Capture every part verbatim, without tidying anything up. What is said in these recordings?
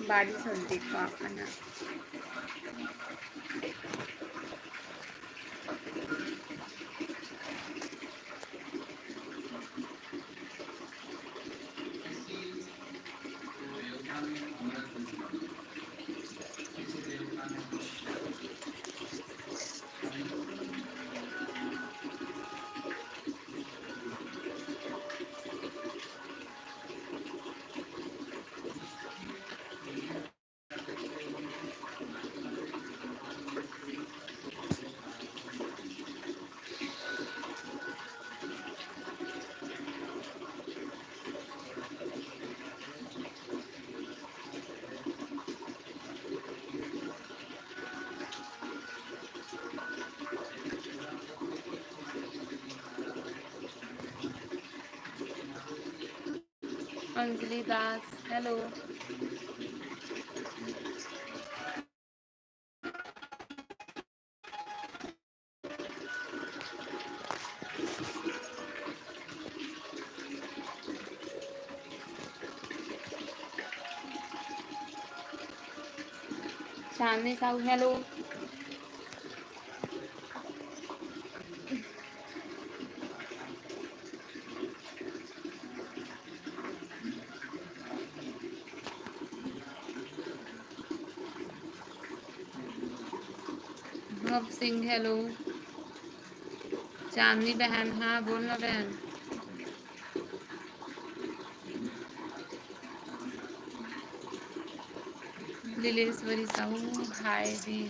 बारिश होत देखो अपन ह। अंजलि दास, hello। चांदनी साहू, hello। भव सिंह, hello। चांदनी बहन, हाँ, बोल ना बहन। लीलेश्वरी साहू, hi दी।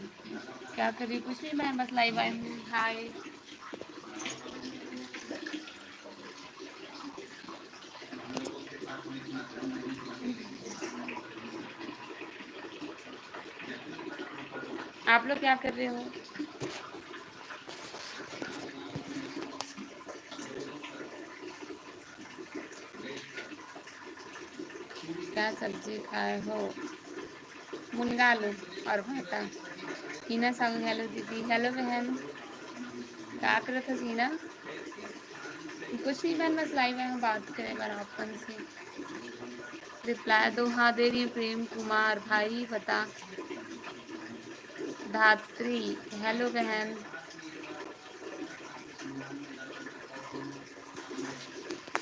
क्या कर रही? कुछ नहीं, मैं बस live आई हूँ। Hi। आप लोग क्या कर रहे हो? क्या सब्जी खाए हो? मुनगा आलू और भाटा। हीना साहू, hello दीदी। Hello बहन, का करत हस हीना? कुछ नहीं बहन, बस live आए हूँ बात करे बर अपन से। Reply दो, हाँ दे रही हूँ। प्रेम कुमार भाई बता। धात्री, hello बहन।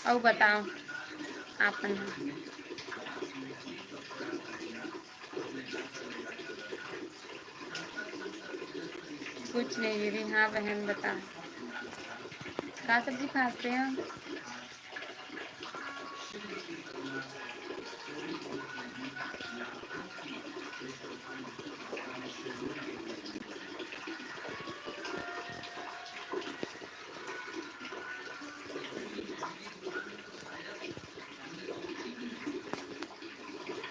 अउ बताओ आपन। कुछ नहीं दीदी। हाँ बहन, बता, का सब्जी खाते हैं?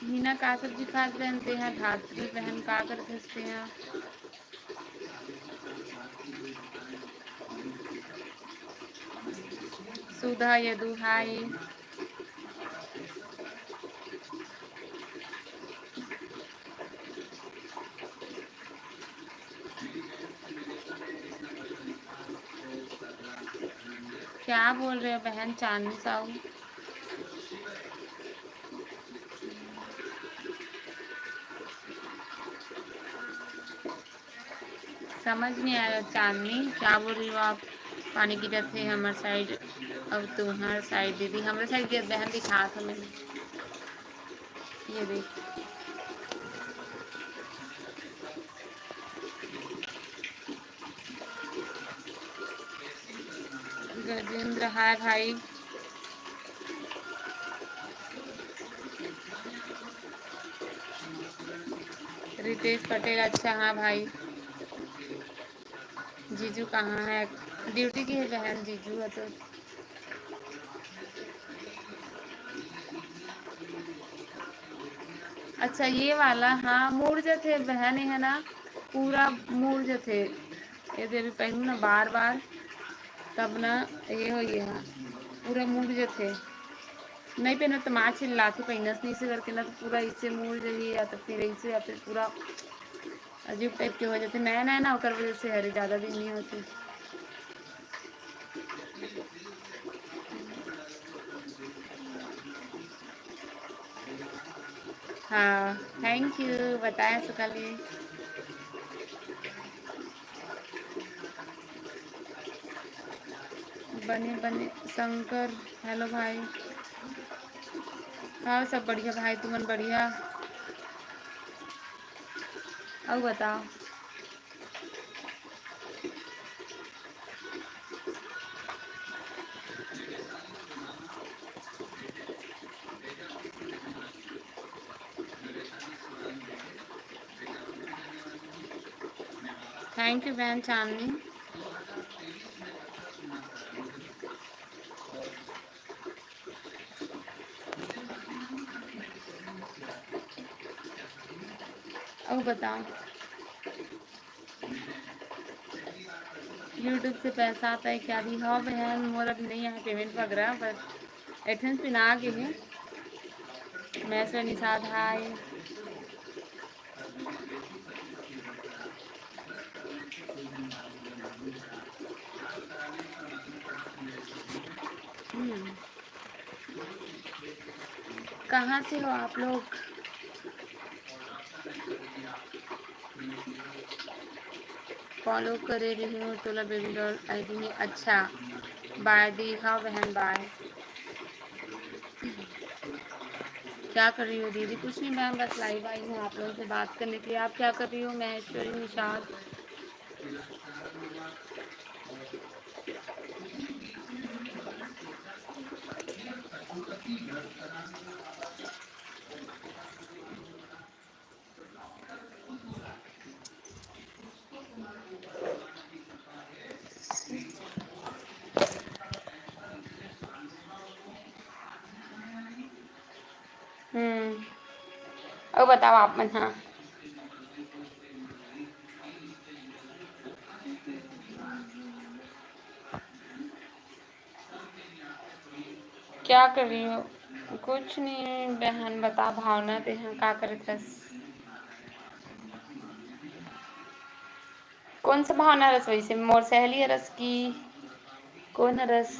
मीना का सब्जी खात बहन तेहा? धात्री बहन का करत हस तेहा? सुधा यदु, हाय। क्या बोल रहे हो बहन चांदनी साहू? समझ नहीं आया चांदनी, क्या बोल रही हो आप? पानी गिरत हे हमर side, अब तुम्हार side दीदी, हमरे side गिरत बहन दिखात हमें। ये देख। गजेंद्र, हाय भाई। रितेश पटेल, अच्छा हाँ भाई। जीजू कहाँ है? Duty गे हे बहन, जीजू ह तो। अच्छा, ये वाला, हाँ, मुड़ जथे बहन, ये है ना, पूरा मुड़ जथे। ये दे भी पहनू ना बार बार, तब ना ये हो, ये हा पूरा मुड़ जथे। नहीं पहनत तो माँ चिल्लाथे, पहनस नहीं इसे करके ना, तो पूरा इसे मुड़ जाही या तो फिर इसे या फिर पूरा अजीब type के हो जाथे। नया नया ना, ओकर वजह से हरे ज़्यादा दिन नहीं होथे। हाँ, thank you, बताए सुकाली। बने, बने, शंकर, hello भाई। हाँ, सब बढ़िया भाई, तुमन बढ़िया? अउ बताओ। Thank you बहन चांदनी। अउ बताओ, YouTube से पैसा आता है क्या? अभी हाँ बहन, मोर अभी नहीं आया payment वगैरह, बस AdSense पिन आ गे हे। मैं से निषाद, हाय। हम्म। कहाँ से हो आप लोग? Follow करे रही हूँ तोला baby doll ID में। अच्छा, bye दी। हाँ बहन, bye। क्या कर रही हो दीदी? कुछ नहीं बहन, बस live आई हूँ आप लोगों से बात करने के लिए। आप क्या कर रही हो? महेश्वरी निषाद। हम्म। अउ बताओ आप मन, हाँ। क्या कर रही हो? कुछ नहीं बहन, बता भावना, तेहा का करत हस? कौन सा भावना हरस वैसे? मोर सहेली हरस कि कौन हरस?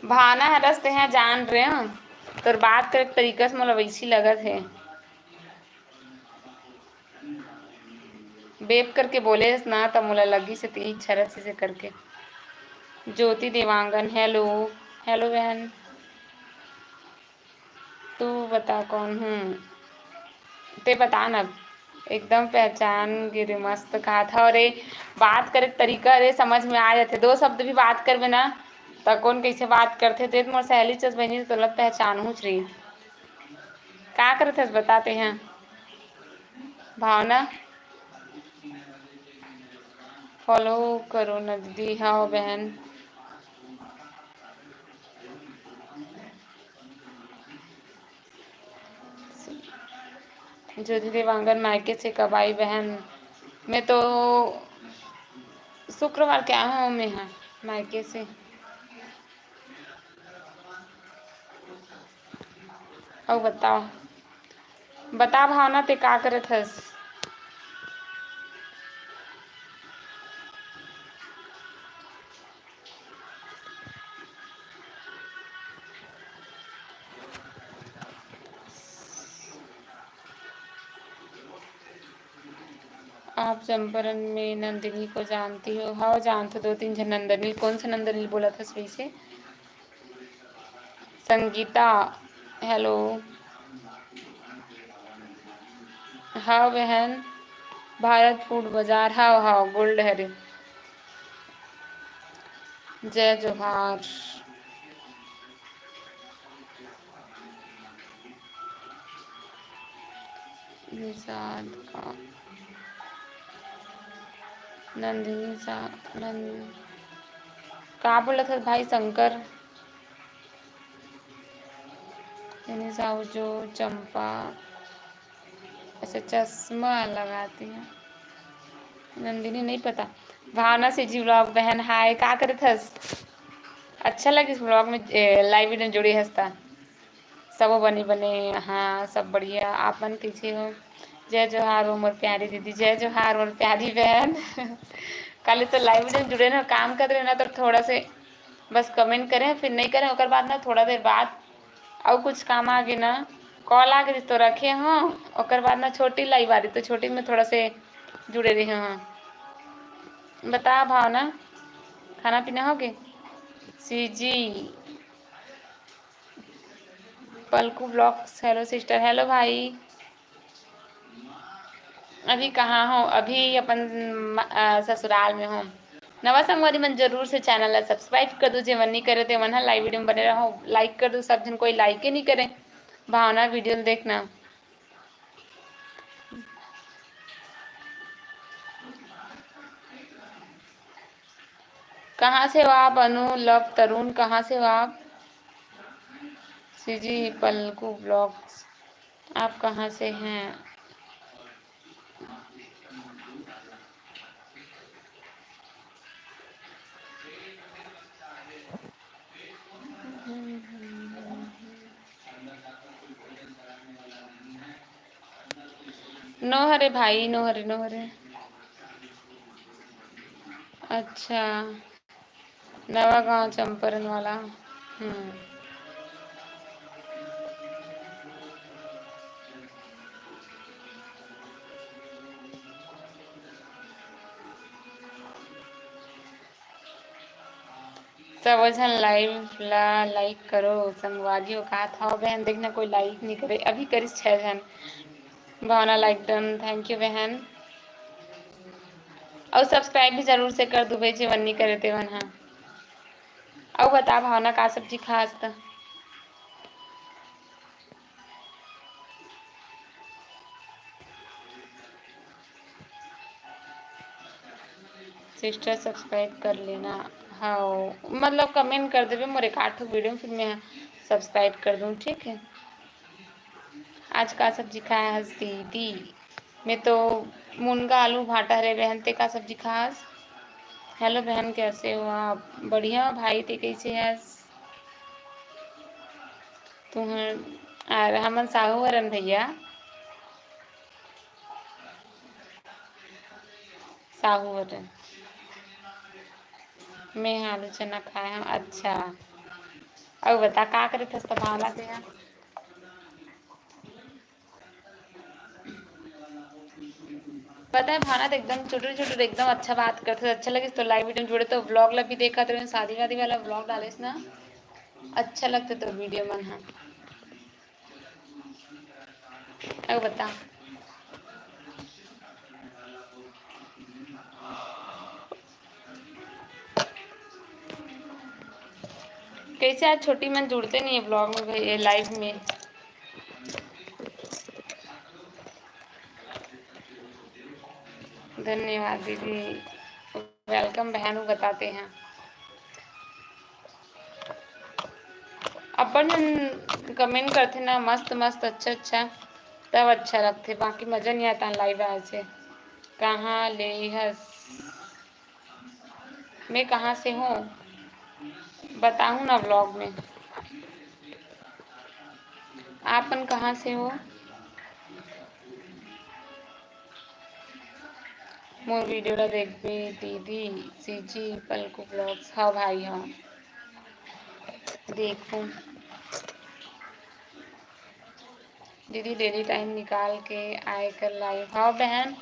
भावना हरस तेहा जान रे, तोर बात करे के तरीका से मोला वैसी लगत हे। बेप करके बोलेस ना, त मोला लगिस हे तेही छरत से करके। ज्योति देवांगन, hello, hello बहन। तू बता कौन हूँ? ते बता ना, एकदम पहचान गे रे, मस्त कहात हव रे। बात करे के तरीका रे समझ में आ जाथे, दो शब्द भी बात करबे ना, त कौन कैसे बात करथे। ते मोर सहेली चस बहिनी, तोला पहचानहूँच रे। का करत हस बता तेहा? भावना, follow करो ना दीदी। हाँ बहन। ज्योति देवांगन मायके से कब आई बहन? मैं तो शुक्रवार के आया हूँ मैं यहाँ मायके से। अउ बताओ, बता भावना, ते का करत हस? आप चंपारण में नंदिनी को जानती हो? हाँ, जानथो, दो तीन झन नंदिनी। कौन से नंदिनी बोलत हस वैसे? संगीता, hello। हाँ बहन, भारत फूड बाजार, हाँ, हाँ, gold हरे। जय जोहार। निषाद का, नंदिनी सा, नंद-, का बोलत हस भाई शंकर? नंदिनी साहू जो चंपा, अच्छा, चश्मा लगाती है। नंदिनी नहीं पता। भावना सीजी vlog बहन, हाय, का करत हस? अच्छा लगिस vlog में, ए, live में जुड़े हस ता। सबो बने बने, हाँ, सब बढ़िया। आप मन कैसे हो? जय जोहार हो मोर प्यारी दीदी, जय जोहार मोर प्यारी बहन। काली तो live में जुड़े रहे, काम करत रहे ना, तो थोड़ा से बस comment करें, फिर नहीं करें, ओकर बाद ना थोड़ा देर बाद अउ कुछ काम आ गे ना, call आ गे तो रखे हों, ओकर बाद ना छोटी live आ रही, तो छोटी में थोड़ा से जुड़े रहे हों। बता भावना, खाना पीना हो गे? CG Palku vlogs, hello sister, hello भाई। अभी कहाँ हो? अभी अपन म-, अ, ससुराल में हो। नवा संगवारी मन जरूर से channel ला subscribe कर दू, जेमन नहीं करे ते मन ह live video में बने रहो, like कर दू। सब झन कोई like ही नहीं करे, भावना video ल देखना। कहाँ से हो आप? अनु love तरुण, कहाँ से हो आप? सीजी पलकू vlogs, आप कहाँ से हैं? नो हरे भाई, नो हरे, नो हरे। अच्छा, नवा गांव चंपारण वाला। हम्म। सबो झन live ला like करो संगवारी हो। का था बहन, देखना कोई like नहीं करे, अभी करिस छह झन। भावना like done, thank you बहन। अउ subscribe भी जरूर से कर दुबे, जेमन नहीं करे तेमन हा। अउ बता भावना, का सब्जी खास त? Sister subscribe कर लेना। हाँ, मतलब comment कर देबे मोर एक आठ ठो video में, फिर मैं subscribe कर दूँ, ठीक है। आज का सब्जी खाए हस दीदी? मैं तो मुनगा आलू भांटा हरे बहन, ते का सब्जी खास? Hello बहन, कैसे हो आप? बढ़िया भाई, ते कैसे हस? तुहर, अरे हमन साहू हरन भैया, साहू हरन। मैं आलू चना खाए हूँ। अच्छा, अउ बता, का करे थस त भावना ते हा? पता है भावना तो एकदम चुटुर चुटुर एकदम अच्छा बात करथे। अच्छा लगिस तो live video जुड़े तो vlog ला भी देखत रहे, शादी वादी वाला vlog डालेस ना, अच्छा लगथे तो video मन हा। अउ बता। कैसे आज छोटी मन जुड़ते नहीं है vlog में, भाई, ये live में। धन्यवाद दीदी, welcome बहन, बताते हैं। अपन जन comment करथे ना मस्त मस्त, अच्छा अच्छा, तब अच्छा लगथे, बाकी मजा नहीं आता live आए से। कहाँ ले हस? मैं कहाँ से हूँ बताहूँ ना vlog में। आपन कहाँ से हो? मोर video ला देखबे दीदी, सीजी पलकू vlogs। हाँ भाई, हाँ, देखूँ। दीदी daily time निकाल के आए कर live। हाँ बहन,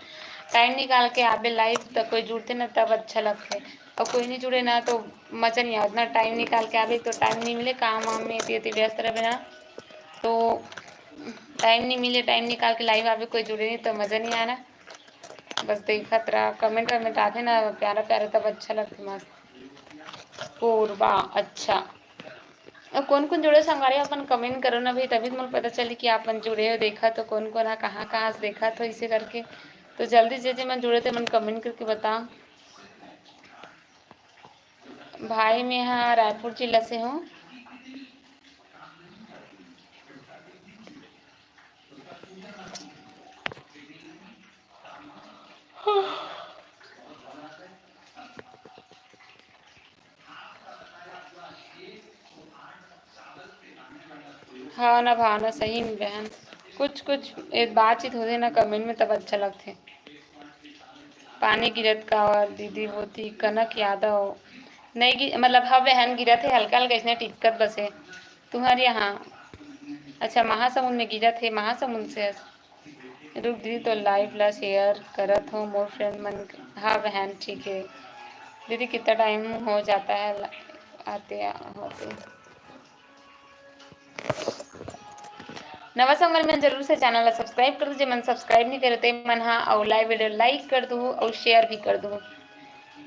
time निकाल के आबे live, त कोई जुड़ते ना तब अच्छा लगथे, और कोई नहीं जुड़े ना तो मजा नहीं आवे। इतना time निकाल के आबे तो time नहीं मिले, काम वाम में इतनी इतनी व्यस्त रहे ना, तो time नहीं मिले, time निकाल के live आबे, कोई जुड़े नहीं तो मजा नहीं आना। बस देखत रहा, comment वमेंट आथे ना प्यारा प्यारा, तब अच्छा लगथे मस्त। कोरबा, अच्छा। अउ कोन कोन जुड़े संगवारी, अपन comment करो ना भाई, तभी तो मोला पता चली कि आप मन जुड़े हो, देखत हो, कोन कोन हा कहाँ कहाँ से देखत हो, इसे करके। तो जल्दी जे जे मन जुड़े ते मन comment करके बता। भाई, मैं हा रायपुर जिला से हूँ। हाँ ना भावना, सही में बहन। कुछ कुछ ए बातचीत होथे ना comment में, तब अच्छा लगथे। पानी गिरत का और दीदी होती कनक यादव। नहीं गिर, मतलब, हाँ बहन, गिरत हे हल्का हल्का, इसने टिपकत बस हे। तुम्हारे यहाँ, अच्छा, महासमुंद में गिरत हे, महासमुंद से। रुक दीदी, तो live ला share करत हो मोर friend मन। हाँ बहन, ठीक है। दीदी, कितना time हो जाता है ला-, आते होते? नवा संगवारी मन, जरूर से channel ला subscribe कर दू, जे मन subscribe नहीं करे ते मन हा, अउ live video like कर दू अउ share भी कर दू।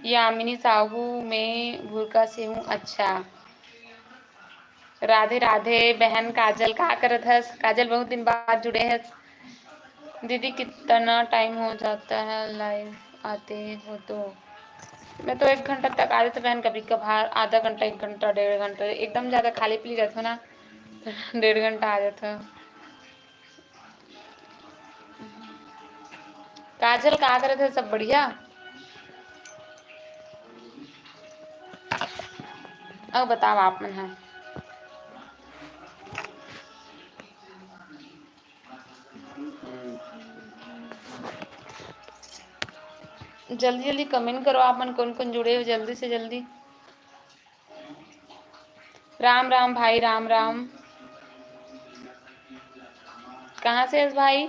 यामिनी साहू, मैं भुरका से हूँ। अच्छा, राधे राधे बहन काजल, का करत हस? काजल, बहुत दिन बाद जुड़े हस। दीदी, कितना time हो जाता है live आते हो तो? मैं तो एक घंटा तक आ जाता बहन, कभी कभार आधा घंटा, एक घंटा, डेढ़ घंटा, एकदम ज्यादा खाली पीली रहता ना, डेढ़ घंटा आ जाता। काजल, का करत हे? सब बढ़िया? अउ बताओ आप मन ह। जल्दी जल्दी comment करो आप मन, कौन कौन जुड़े हो, जल्दी से जल्दी। राम राम भाई, राम राम। कहाँ से हस भाई?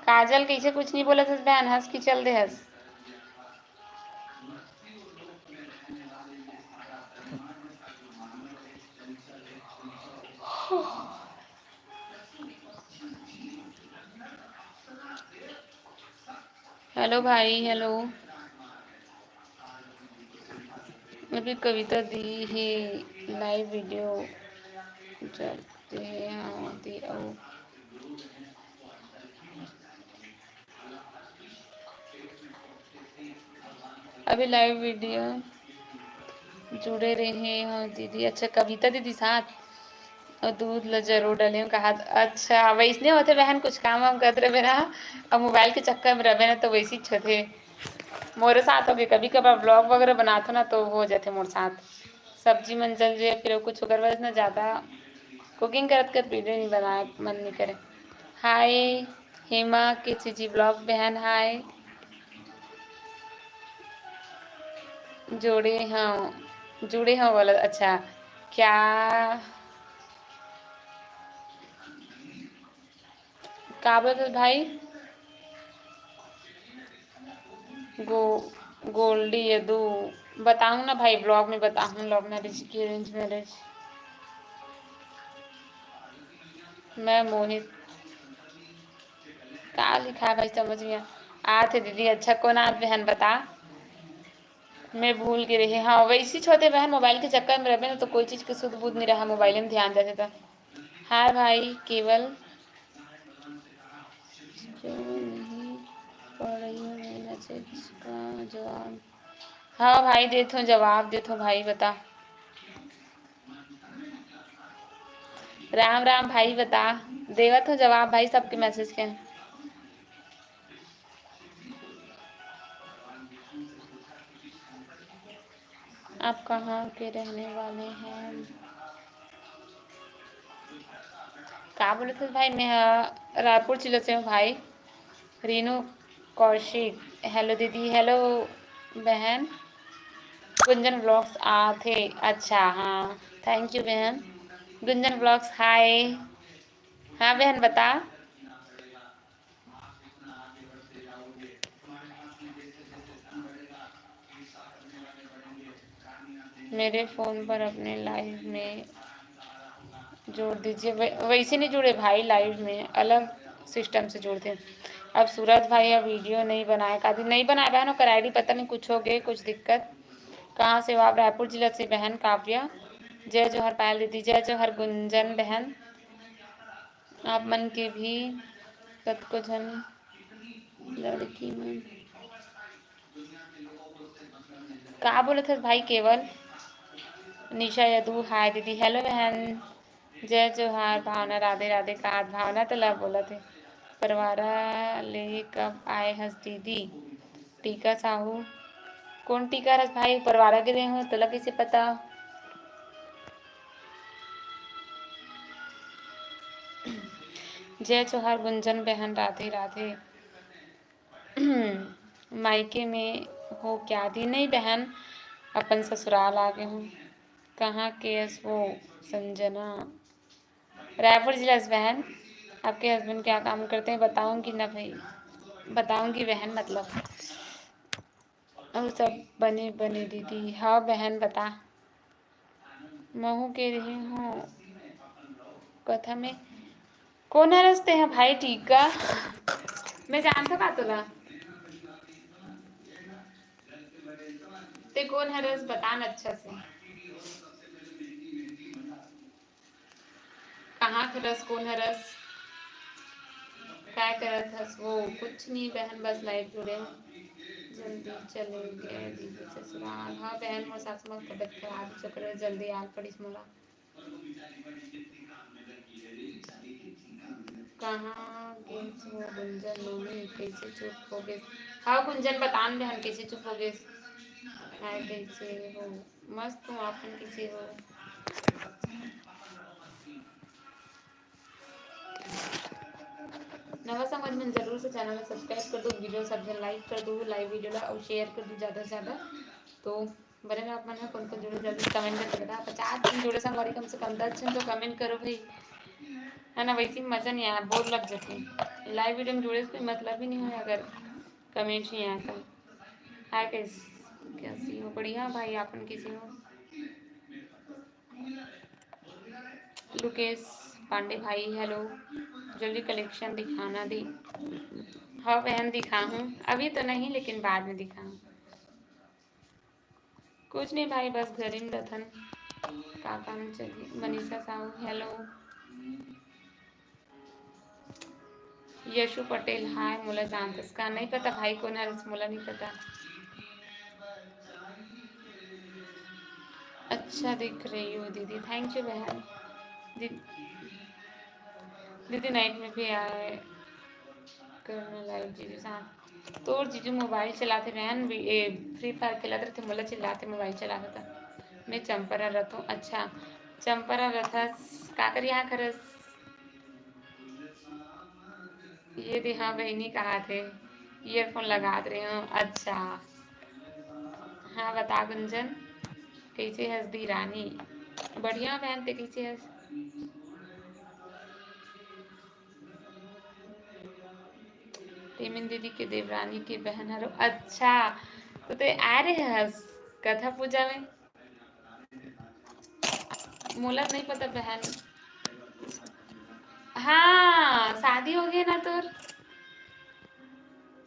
काजल, कैसे कुछ नहीं बोलत हस बहन, हंस के चल दे हस। हेलो भाई, हेलो। अभी कविता दी है live video चलते हैं, हाँ, दी, ओ। अभी live video जुड़े रहे हो दीदी। अच्छा, कविता दीदी साथ। अउ दूध ल जरूर डले हो कहा। अच्छा, वैसने होथे बहन, कुछ काम वाम करत रहे ना, अब mobile के चक्कर में रहे ना, तो वैसे ही होथे। मोरे साथ होगे, कभी कभार vlog वगैरह बनाथो ना, तो हो जाथे मोर साथ। सब्जी मन जल जाए, फिर कुछ ओकर वजह से ना ज्यादा cooking करत करत video नहीं बनाए, मन नहीं करे। हाय हेमा के जीजी vlog बहन, हाय। जुड़े हव, जुड़े हव बोला। अच्छा, क्या, का बोलत हस भाई? गो-, गोल्डी यदु, बताऊँ ना भाई, vlog में बताऊँ, love marriage की arrange marriage। मैं मोहित, का लिखा है भाई, समझ गया। आथे दीदी, अच्छा, कौन आत बहन बता, मैं भूल गे रहे। हाँ, वैसे ही होथे बहन, mobile के चक्कर में रहे ना, तो कोई चीज के सुध बुध नहीं रहा, mobile में ध्यान जाथे तो। हाय भाई केवल, जो नहीं पढ़ रही हो मेरे message का जवाब। हाँ भाई, देथो जवाब, देथो भाई, बता। राम राम भाई, बता। देवत हो जवाब भाई सबके message के। आप कहाँ के रहने वाले हैं? का बोलत हस भाई? मैं ह रायपुर जिला से हूँ भाई। रीनू कौशिक, hello दीदी। Hello बहन, गुंजन vlogs आथे। अच्छा, हाँ, thank you बहन। गुंजन vlogs, हाय। हाँ बहन, बता। मेरे फोन पर अपने live में जोड़ दीजिए। वै-, वैसे नहीं जुड़े भाई, live में अलग system से जुड़ते हैं। अब सूरज भाई अब video नहीं बनाए, काफी नहीं बनाए बहन, ओकर ID पता नहीं कुछ हो गए, कुछ दिक्कत। कहाँ से हो आप? रायपुर जिला से बहन काव्या। जय जोहार पायल दीदी, जय जोहार गुंजन बहन। आप मन के भी कतको झन लड़की मन। का बोलत हस भाई केवल? निशा यदु, हाय दीदी। Hello बहन, जय जोहार। भावना, राधे राधे। का भावना तो ला बोलत हे। परवारा ले कब आए हस दीदी? टीका साहू, कौन टीका हरस भाई? परवारा गे रहे हो, तोला कैसे पता? जय जोहार गुंजन बहन, राधे राधे। मायके में हो क्या दी? नहीं बहन, अपन ससुराल आ गए हूँ। कहाँ के हस वो संजना? रायपुर जिला से बहन। आपके हस्बैंड क्या काम करते हैं? बताऊंगी ना भाई, बताऊंगी बहन, मतलब। अउ सब बने बने दीदी। हाँ बहन, बता। महू के रही हूँ कथा में। कोन हरस ते ह भाई टीका? मैं जानथव का तोला? ते कोन हरस, बता न अच्छा से। कहाँ हरस, कोन हरस, काय करत हस वो? कुछ नहीं बहन, बस लाइव जुड़े हूँ। जल्दी चले गए दीदी ससुराल। हाँ बहन, मोर सासू माँ के तबीयत खराब, चक्कर जल्दी आल पड़िस मोला। कहाँ गेस हो गुंजन? मम्मी कैसे चुप हो गेस? हाँ गुंजन, बता न बहन, कैसे चुप हो गेस? हाय, कैसे हो? मस्त हूँ, आप मन कैसे हो? नवा संगवारी मन जरूर से चैनल ला सब्सक्राइब कर दो, वीडियो सब झन लाइक कर दो, लाइव वीडियो ला अउ शेयर कर दो ज्यादा से ज्यादा। तो बने रहो आप मन ह, कौन कौन जुड़े जल्दी कमेंट करके बता। पचास झन जुड़े संगवारी, कम से कम दस झन तो कमेंट करो भाई, है ना? वैसे ही मजा नहीं आया, बोर लग जाते हैं। लाइव वीडियो में जुड़े से कोई मतलब ही नहीं है अगर कमेंट नहीं आया तो। हाय कैस-, कैसी हो? बढ़िया भाई, आप मन कैसे हो? लुकेश पांडे भाई, हेलो। जल्दी कलेक्शन दिखाना दी। हाँ बहन, दिखाहूँ, अभी तो नहीं लेकिन बाद में दिखाहूँ। कुछ नहीं भाई, बस घरे में रथन, का काम चलही। मनीषा साहू, हेलो। यशु पटेल, हाय, मोला जानथस का? नहीं पता भाई, कोन हरस, मोला नहीं पता। अच्छा दिख रही हो दीदी, थैंक यू बहन। दी-, दीदी नाइट में भी आए करना लाइव जीजू साथ। तोर जीजू मोबाइल चलाते बहन, ए, फ्री फायर खेलत रहते, मोला चिल्लाते मोबाइल चलाते त। मैं चंपरा रथों। अच्छा, चंपरा रथस, काकर यहाँ खरस? ये दे, हाँ बहिनी, कहा थे, ईयरफोन लगात रहे हो। अच्छा, हाँ, बता गुंजन, कैसे हस दी रानी? बढ़िया बहन, ते कैसे हस? टीमिन दीदी के देवरानी के बहन हरो। अच्छा, तो ते आ रहे हस कथा पूजा में? मोला नहीं पता बहन। हाँ, शादी हो गई ना तोर?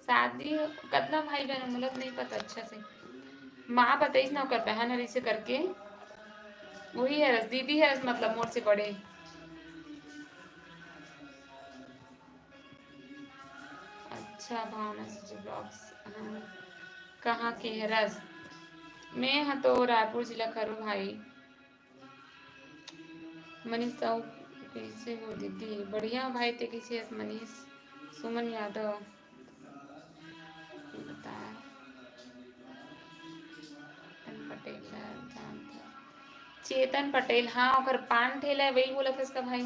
शादी कतना भाई बहन, मोला नहीं पता अच्छा से। माँ बताइस ना ओकर बहन हर इसे करके, वही हरस, दीदी हरस, मतलब मोर से बड़े। अच्छा, भावना जी vlogs, हाँ। कहाँ के हरस? मैं ह तो रायपुर जिला खरो भाई। मनीष साहू, कैसे हो दीदी? बढ़िया भाई, ते कैसे हस मनीष? सुमन यादव, बता। चेतन पटेल ला जानथस? चेतन पटेल, हाँ, ओकर पान ठेला है, वही बोलत हस का भाई?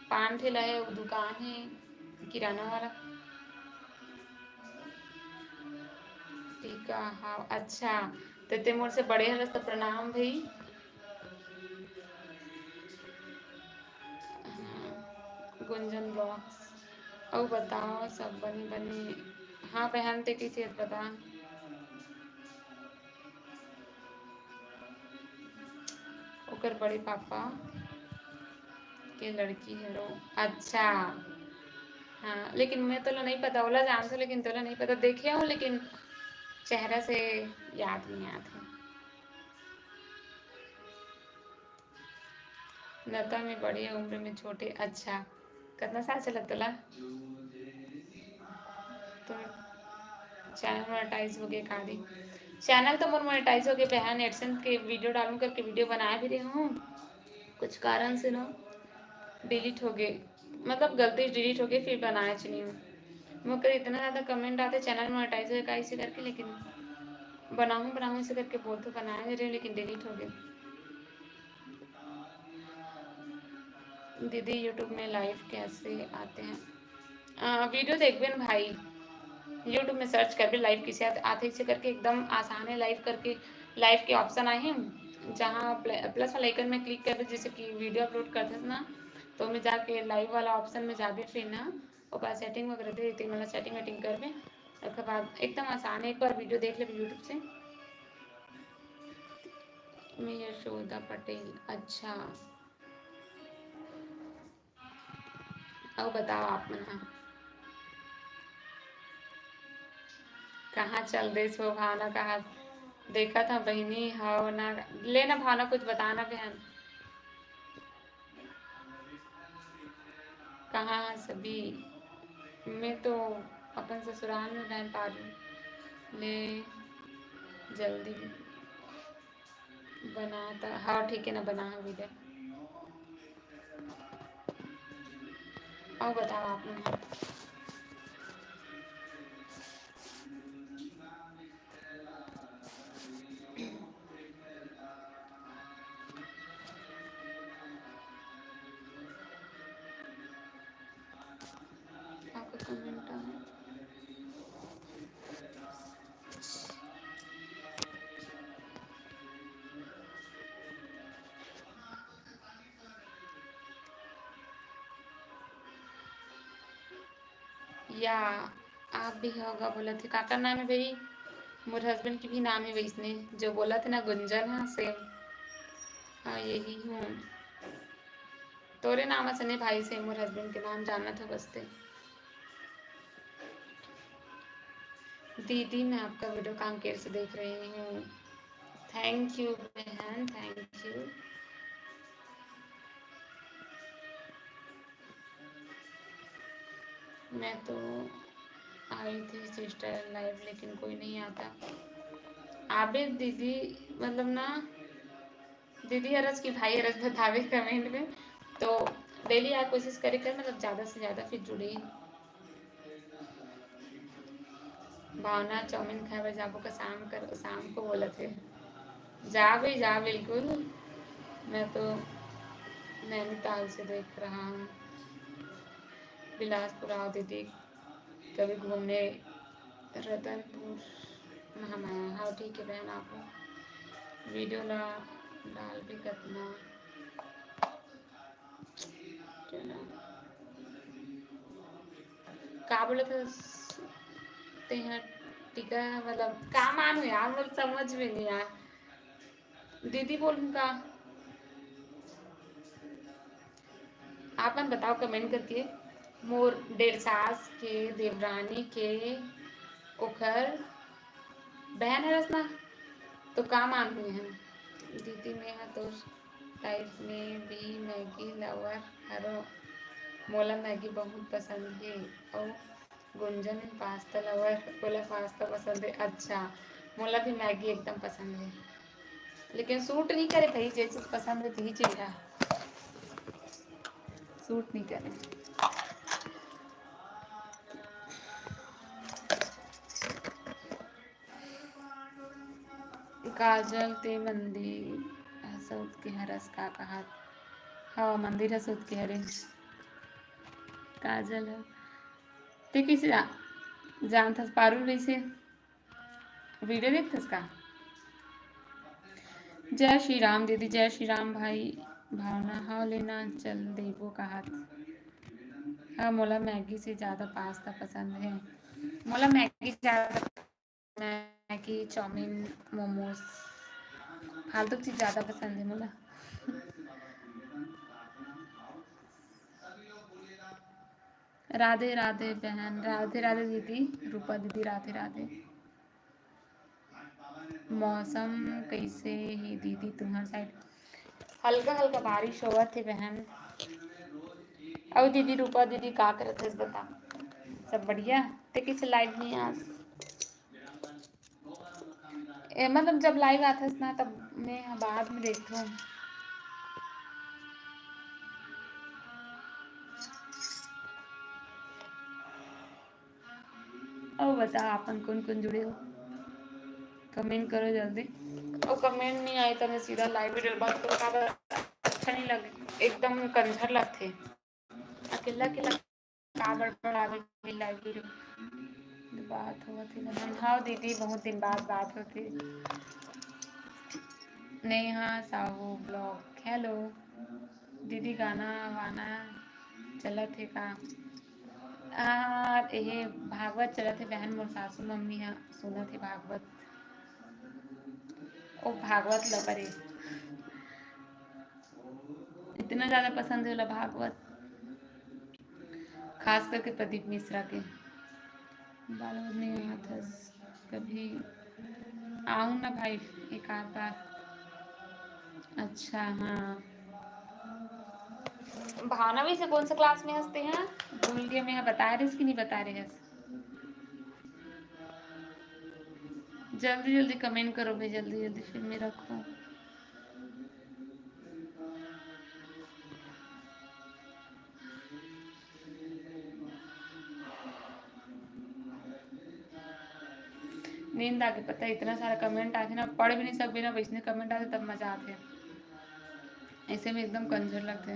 पान ठेला है, वो दुकान है किराना वाला। ठीक है, हाँ, अच्छा, ते ते मोर से बड़े हरस त प्रणाम भाई। हाँ, गुंजन vlogs। अउ बताओ, सब बने बने? हाँ बहन, ते कैसे हस बता? ओकर बड़े पापा के लड़की हरो। अच्छा, हाँ, लेकिन मैं तोला नहीं पता, ओला जानथों, लेकिन तोला नहीं पता। देखे हूँ, लेकिन चेहरा से याद नहीं आत है। नता में बड़े, उम्र में छोटे। अच्छा, कितना साल चलत तोला? तो चैनल मोनेटाइज हो गए का दी? चैनल तो मोर मोनेटाइज हो गए बहन, AdSense के वीडियो डालूं करके वीडियो बनाए भी रही हूँ, कुछ कारण से ना डिलीट हो गए, मतलब गलती से डिलीट हो गए, फिर बनाए च नहीं हूँ। मोकर इतना ज़्यादा कमेंट आते, चैनल मोनेटाइज हो गए का इसे करके, लेकिन बनाऊँ बनाऊँ इसे करके बोलते बनाए नहीं रही हूँ, लेकिन डिलीट हो गए। दीदी, YouTube में live कैसे आते हैं? अ, video देखबे न भाई, YouTube में search करबे live कैसे आते, आते से करके एकदम आसान है live करके। Live के option आए हैं, जहाँ प्ल-, plus वाला icon में click करबे, जैसे कि video upload करते ना, तो ओमे जाके live वाला option में जाबे, फिर ना ओकर setting वगैरह दे देते, मतलब setting वेटिंग करबे। ओकर बाद एकदम आसान है, एक बार video देख लेबे YouTube से। मैं यशोदा पटेल, अच्छा। अउ बताओ आप मन ह कहाँ चल देस हो भावना, कहाँ देखत ह बहिनी हव ना, ले ना भावना कुछ बता ना बहन। कहाँ ह सभी? मैं तो अपन ससुराल में बहन पारू ले जल्दी बना त, हाँ, ठीक है ना, बना वीडियो। अउ बताओ आप मन। आपका कमेंट आया। या आप भी होगा बोलत हे, काकर नाम है भाई? मोर husband के भी नाम है वैसने, जो बोलत हे ना गुंजन, हाँ, same। हाँ, यही हूँ। तोरे नाम असन हे भाई, same मोर husband के नाम जानत हो बस ते। दीदी, मैं आपका वीडियो कांकेर से देख रही हूँ। Thank you बहन, thank you। मैं तो आई थी सिस्टर लाइव, लेकिन कोई नहीं आता। आबे दीदी, मतलब ना, दीदी हरस कि भाई हरस बतावे कमेंट में, तो डेली आ कोशिश करे कर, मतलब ज़्यादा से ज़्यादा फिर जुड़े। भावना, चाउमीन खाए बर जाबो का शाम कर, शाम को बोलत हे। जा भाई जा, बिल्कुल। मैं तो नैनीताल से देख रहा हूँ। बिलासपुर आओ दीदी, कभी घूमने रतनपुर महामाया। हाँ, ठीक है बहन, आप वीडियो ला डाल भी कतना। का बोलत हस तेहा? टीका मतलब का मानू यार, मोर समझ में नहीं आया। दीदी बोलूं का? आप मन बताओ कमेंट करके। मोर डेढ़ सास के, देवरानी के, ओखर बहन हरस ना, तो का मानू है? दीदी, मैं हा तो लाइफ में भी मैगी लवर हरो। मोला मैगी बहुत पसंद हे। अउ गुंजन पास्ता लवर, ओला पास्ता पसंद हे। अच्छा, मोला भी मैगी एकदम पसंद हे, लेकिन सूट नहीं करे भाई, जे चीज पसंद हे, तिही चीज हा सूट नहीं करे। काजल, ते मंदिर ह सोच के हरस का कहत? हव, मंदिर ह सोच के हरे। काजल ह, ते कइसे जा-, जानथस? पारू रहिसे वीडियो देखथस का? जय श्री राम दीदी, जय श्री राम भाई। भावना, हव लेना चल देबो कहत। हाँ, मोला मैगी से ज़्यादा पास्ता पसंद हे। मोला मैगी ज़्यादा, मैगी, चाउमीन, मोमोज, फालतू चीज ज़्यादा पसंद हे मोला। राधे राधे बहन, राधे राधे दीदी, रूपा दीदी, राधे राधे। मौसम कइसे हे दीदी तुम्हर side? हल्का हल्का बारिश होवत हे बहन। अउ दीदी, रूपा दीदी, का करत हस बता? सब बढ़िया? ते कइसे live नहीं आस? ए, मतलब जब live आथस ना, तब मैं ह बाद में देखथों। अउ बता, आपन कोन कोन जुड़े हो, comment करो जल्दी। अउ comment नहीं आए तो मैं सीधा live video बंद करूँ। अच्छा नहीं लगे, एकदम कंझर लगथे। अकेला अकेला का बड़बड़ावे लाइव वीडियो। बात होवत हे ना। हाँ दीदी, बहुत दिन बाद बात होत हे। नेहा साहू ब्लॉग, हेलो दीदी, गाना वाना चलत हे का? आ, एहे भागवत चलत हे बहन, मोर सासू मम्मी ह सुनत हे भागवत। ओ भागवत लवर हे। इतना ज्यादा पसंद हे ओला भागवत, खास करके प्रदीप मिश्रा के। बालवत नहीं आवत हस कभी, आऊँ ना भाई एक आध बार। अच्छा हाँ, भावना वैसे कौन से क्लास में हंसते हैं? भूल गए, मैं बता रहे कि नहीं बता रहे हस? जल्दी जल्दी कमेंट करो भाई, जल्दी जल्दी, फिर मैं रखूँ। नींद आगे, पता है, इतना सारा कमेंट आथे ना, पढ़ भी नहीं सकबे ना, वैसने कमेंट आथे, तब मजा आथे। ऐसे में एकदम कंजर लगथे।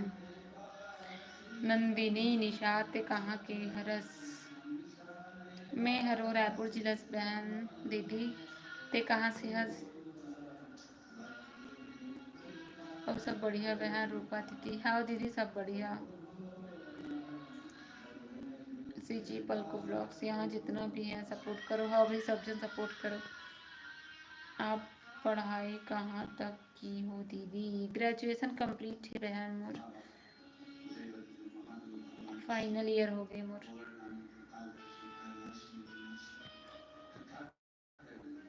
नंदिनी निशा, ते कहाँ के हरस? मैं हरो रायपुर जिला से बहन दीदी, ते कहाँ से हस? अउ सब बढ़िया बहन रूपा दीदी? हाँ दीदी, सब बढ़िया। सीजी पलको ब्लॉग्स, यहाँ जितना भी है सपोर्ट करो। हाँ भाई, सब जन सपोर्ट करो। आप पढ़ाई कहाँ तक की हो दीदी? ग्रेजुएशन कंप्लीट है बहन मोर, फाइनल ईयर हो गए मोर।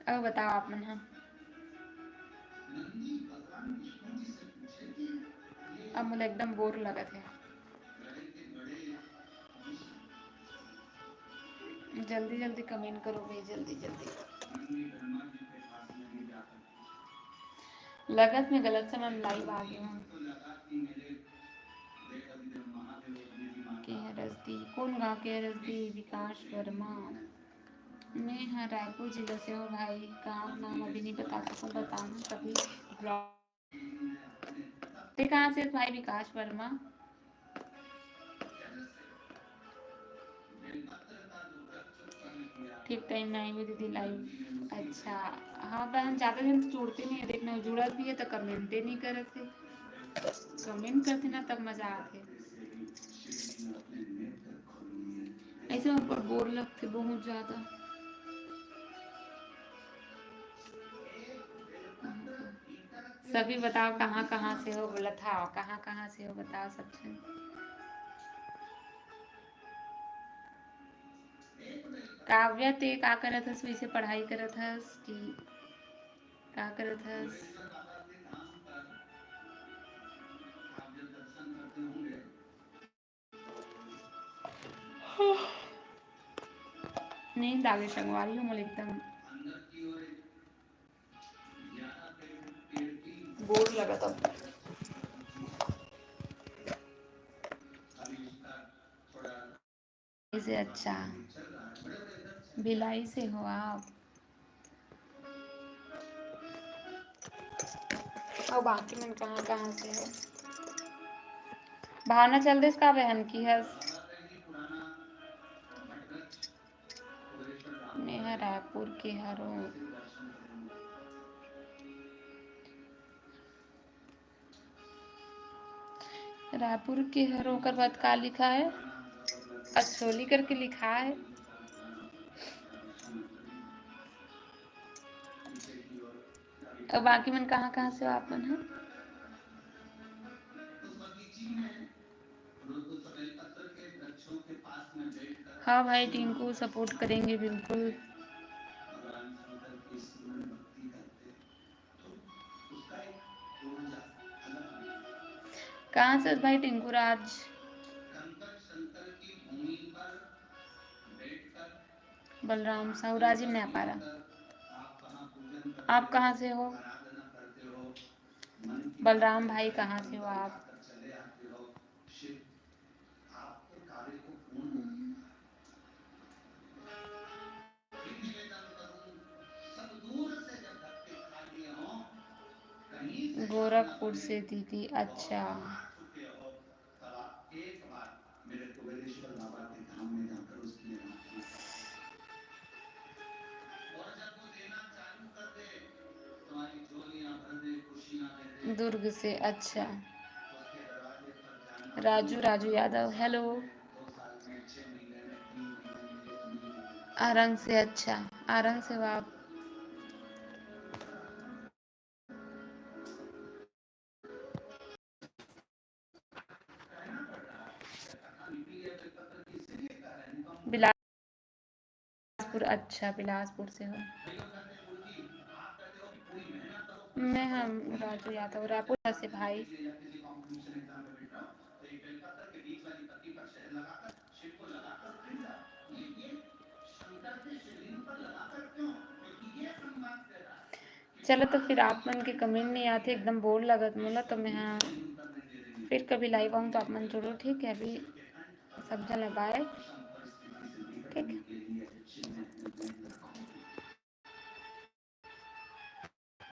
अब बताओ आप मन ह। अब मोला एकदम बोर लगत हे। जल्दी जल्दी कमेंट करो भाई, जल्दी जल्दी। लगत में गलत समय में लाइव आ गए हूँ। के हरस दी, कौन गाँव के हरस दी? विकास वर्मा। मैं ह रायपुर जिला से हूँ भाई, गाँव नाम अभी नहीं बता सकूँ, बताऊँ कभी ब्लॉग। ते कहाँ से भाई? विकास वर्मा। ठीक टाइम में आई हूँ दीदी लाइव। अच्छा, हाँ बहन, ज्यादा दिन तो जुड़ते नहीं है, देखना जुड़त भी है तो कमेंटे नहीं करत है, कमेंट करते ना तब मजा आते। ऐसे ऊपर बोर लगते बहुत ज्यादा। सभी बताओ कहाँ कहाँ से हो, बोला था कहाँ कहाँ से हो, बताओ सब जन। काव्या, ते का करत हस? वैसे पढ़ाई करत हस कि का करत हस? नींद आ गई संगवारी हो मोला एकदम। बोर लगत अब। इसे अच्छा, भिलाई से हो आप? अउ बाकी मन कहाँ कहाँ से हो? भावना चल देस का बहन की हस? मेहा रायपुर के हरों। रायपुर के हरों, ओकर बाद का लिखा है? असोली करके लिखा है। अउ बाकी मन कहाँ कहाँ से हो आप मन ह? हाँ भाई टिंकू, सपोर्ट करेंगे बिल्कुल। कहाँ से भाई टिंकू राज? बलराम साहू, राजिम नयापारा। आप कहाँ से हो? बलराम भाई, कहाँ से हो आप? गोरखपुर से दीदी। अच्छा। दुर्ग से। अच्छा। राजू, राजू यादव, हेलो। आरंग से। अच्छा, आरंग से हो आप। बिलासपुर। अच्छा, बिलासपुर से हो। मैं हम राजू यादव, रायपुर से भाई। चलो, तो फिर आप मन के कमेंट नहीं आते, एकदम बोर लगत मोला, तो मैं, हाँ, फिर कभी लाइव आऊँ तो आप मन जुड़ो, ठीक है? अभी सब जन बाय, ठीक।